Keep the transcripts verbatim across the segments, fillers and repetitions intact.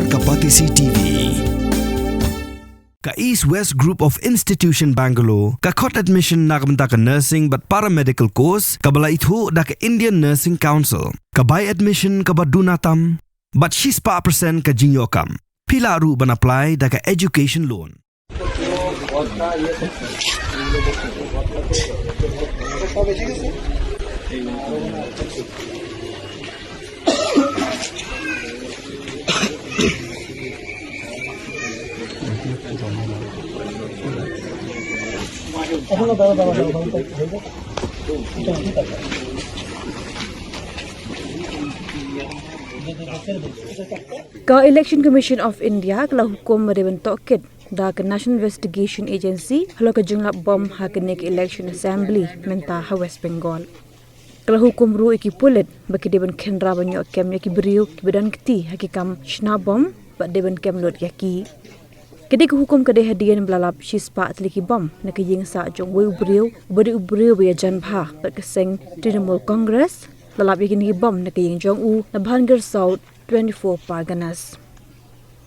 Ka Batesi T V. Ka East West Group of Institution Bangalore ka khot admission na ka bynta ka nursing bad paramedical course kaba la ithuh da ka Indian Nursing Council. Ka bai admission kaba duna tam bad shispah percent ka jingïoh kam. Phi lah ruh ban apply da ka education loan. Ka Election Commission of India ka la hukum ba dei ban tohkit da ka National Investigation Agency halor ka jinglap bom ha kane ka election assembly mynta ha West Bengal. Ka la hukum ruh ïa ki pulit ba ki dei ban khynra ban ïoh kem ïa ki briew kiba don kti ha ki kam shna bom bad dei ban kem lut ïa ki. Ka dei ka hukum ka dei hadien ba la lap shispah tylli ki bom na ka ïing sah jong uwei u briew uba dei u briew ba ïajan bha bad ka seng Trinamool Congress. La lap ïa kine ki bom na ka ïing jong u na Bhangarh South, twenty-four Parganas.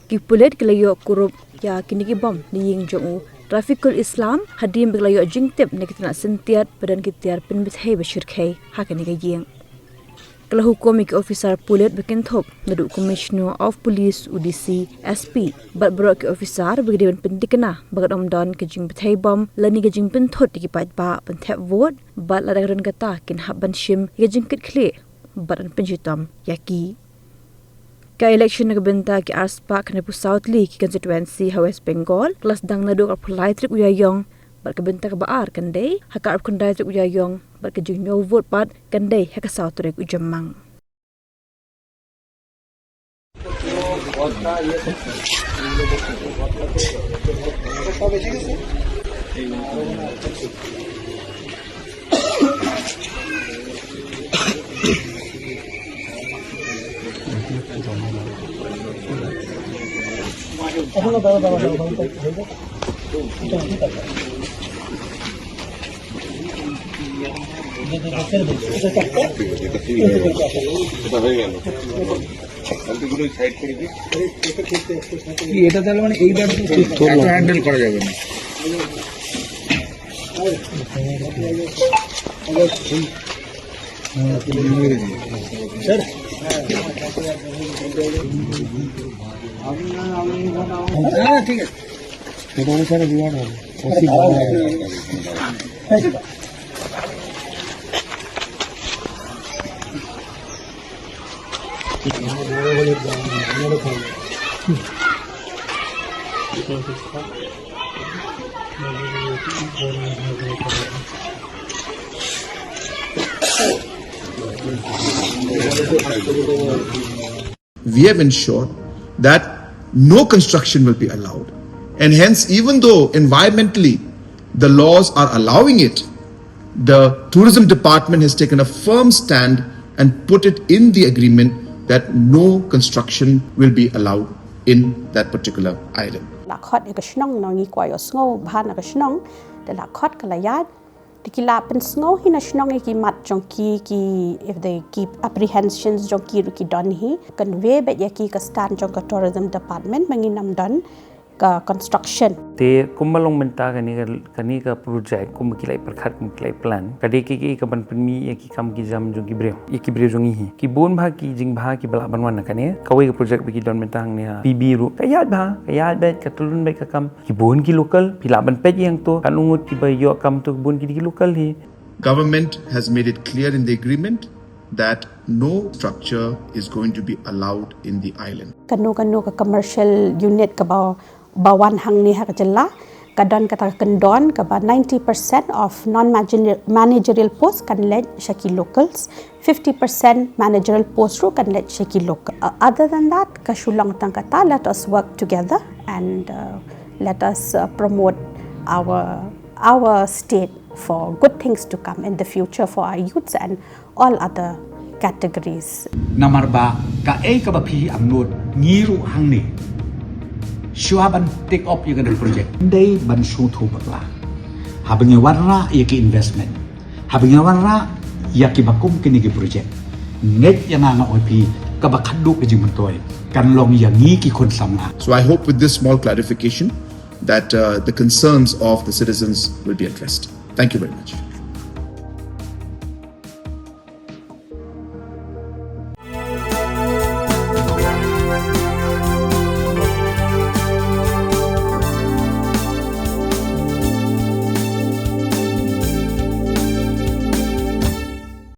Ki pulit ki la ïoh kurup ïa kine ki bom na ïing jong u Rafiqul Islam hadien ba ki la ïoh jingtip na ki tnat syntiat ba don ki tiar pynbthei ba shyrkhei ha kane ka ïing. Ka la hukum ïa ki officer pulit ba kynthup naduh Commissioner of Police, u D C, S P bad baroh ki officer ba ki dei ban pynthikna ba kan ym don ka jingbthei bom lane ka jingpynthut ïa ki paidbah ban thep vote bad lada ka don kata kin hap ban shim ïa ka jingkitkhlieh bad ban pynshitom ïa ki. Ka election na ka bynta ki arspah khyndai phew saw tylli ki constituency ha West Bengal ka la sdang naduh ka arphew lai tarik u Ïaïong bad ka bynta kaba ar kan dei ha ka arphew khyndai tarik u Ïaïong bad ka jingñiew vote pat kan dei ha ka saw tarik u Jymmang. এটা তাহলে মানে এইবার তো হ্যান্ডেল করা যাবে না। স্যার, হ্যাঁ, ঠিক আছে। এটা অনুসারে বিভাগ হবে। ওসি বাংলা। We have ensured that no construction will be allowed. And hence, even though environmentally the laws are allowing it, the tourism department has taken a firm stand and put it in the agreement that no construction will be allowed in that particular island. La khot ïa ka shnong, ngi kwah ïohsngew bha na ka shnong, te la khot ka la ïaid. Te ki la pynsngew hi na shnong ïa ki mat jong ki, ki, if they keep apprehensions jong ki ruh ki don hi, convey beit ïa ki ka stand jong ka tourism department ba ngin ym don ka construction. Te kumba long mynta kane ka, kane ka project kumba ki la pyrkhat, kumba ki la plan, ka dei ka, ka, ka ban pynmih ïa ki kam ki jam jong ki briew, ïa ki briew jong ngi hi. Ki bun bha ki jingbha kiba lah ban wan na kane. Kawei ka project ba ki don mynta hangne ha P B ruh ka ïaid bha, ka ïaid beit, ka tyllun beit ka kam. Ki bun ki local, phi lah ban peit ïa to, katno ngut kiba ïoh kam to, ki bun ki dei ki local hi. Government has made it clear in the agreement that no structure is going to be allowed in the island. Kano kano ka commercial unit kaba, ba wan hangne ha ka jylla, ka don kata ka kyndon kaba ninety percent of non-managerial post kan leit sha ki locals, fifty percent managerial post ruh kan leit sha ki local. Uh, other than that, ka shu long tang kata, let us work together and, uh, let us, uh, promote our, our state for good things to come in the future for our youths and all other categories. Namar ba kaei kaba phi angnud, ngi ruh hangne, shuwa ban take up ïa kane ka project, dei ban sngewthuh bakla. Haba ngi wanrah ïa ki investment, haba ngi wanrah ïa kiba kum kine ki project, ngeit ïa nga, nga ong ïa phi, kaba khatduh ka jingmyntoi kan long ïa ngi ki khun samla. So I hope with this small clarification that uh, the concerns of the citizens will be addressed. Thank you very much.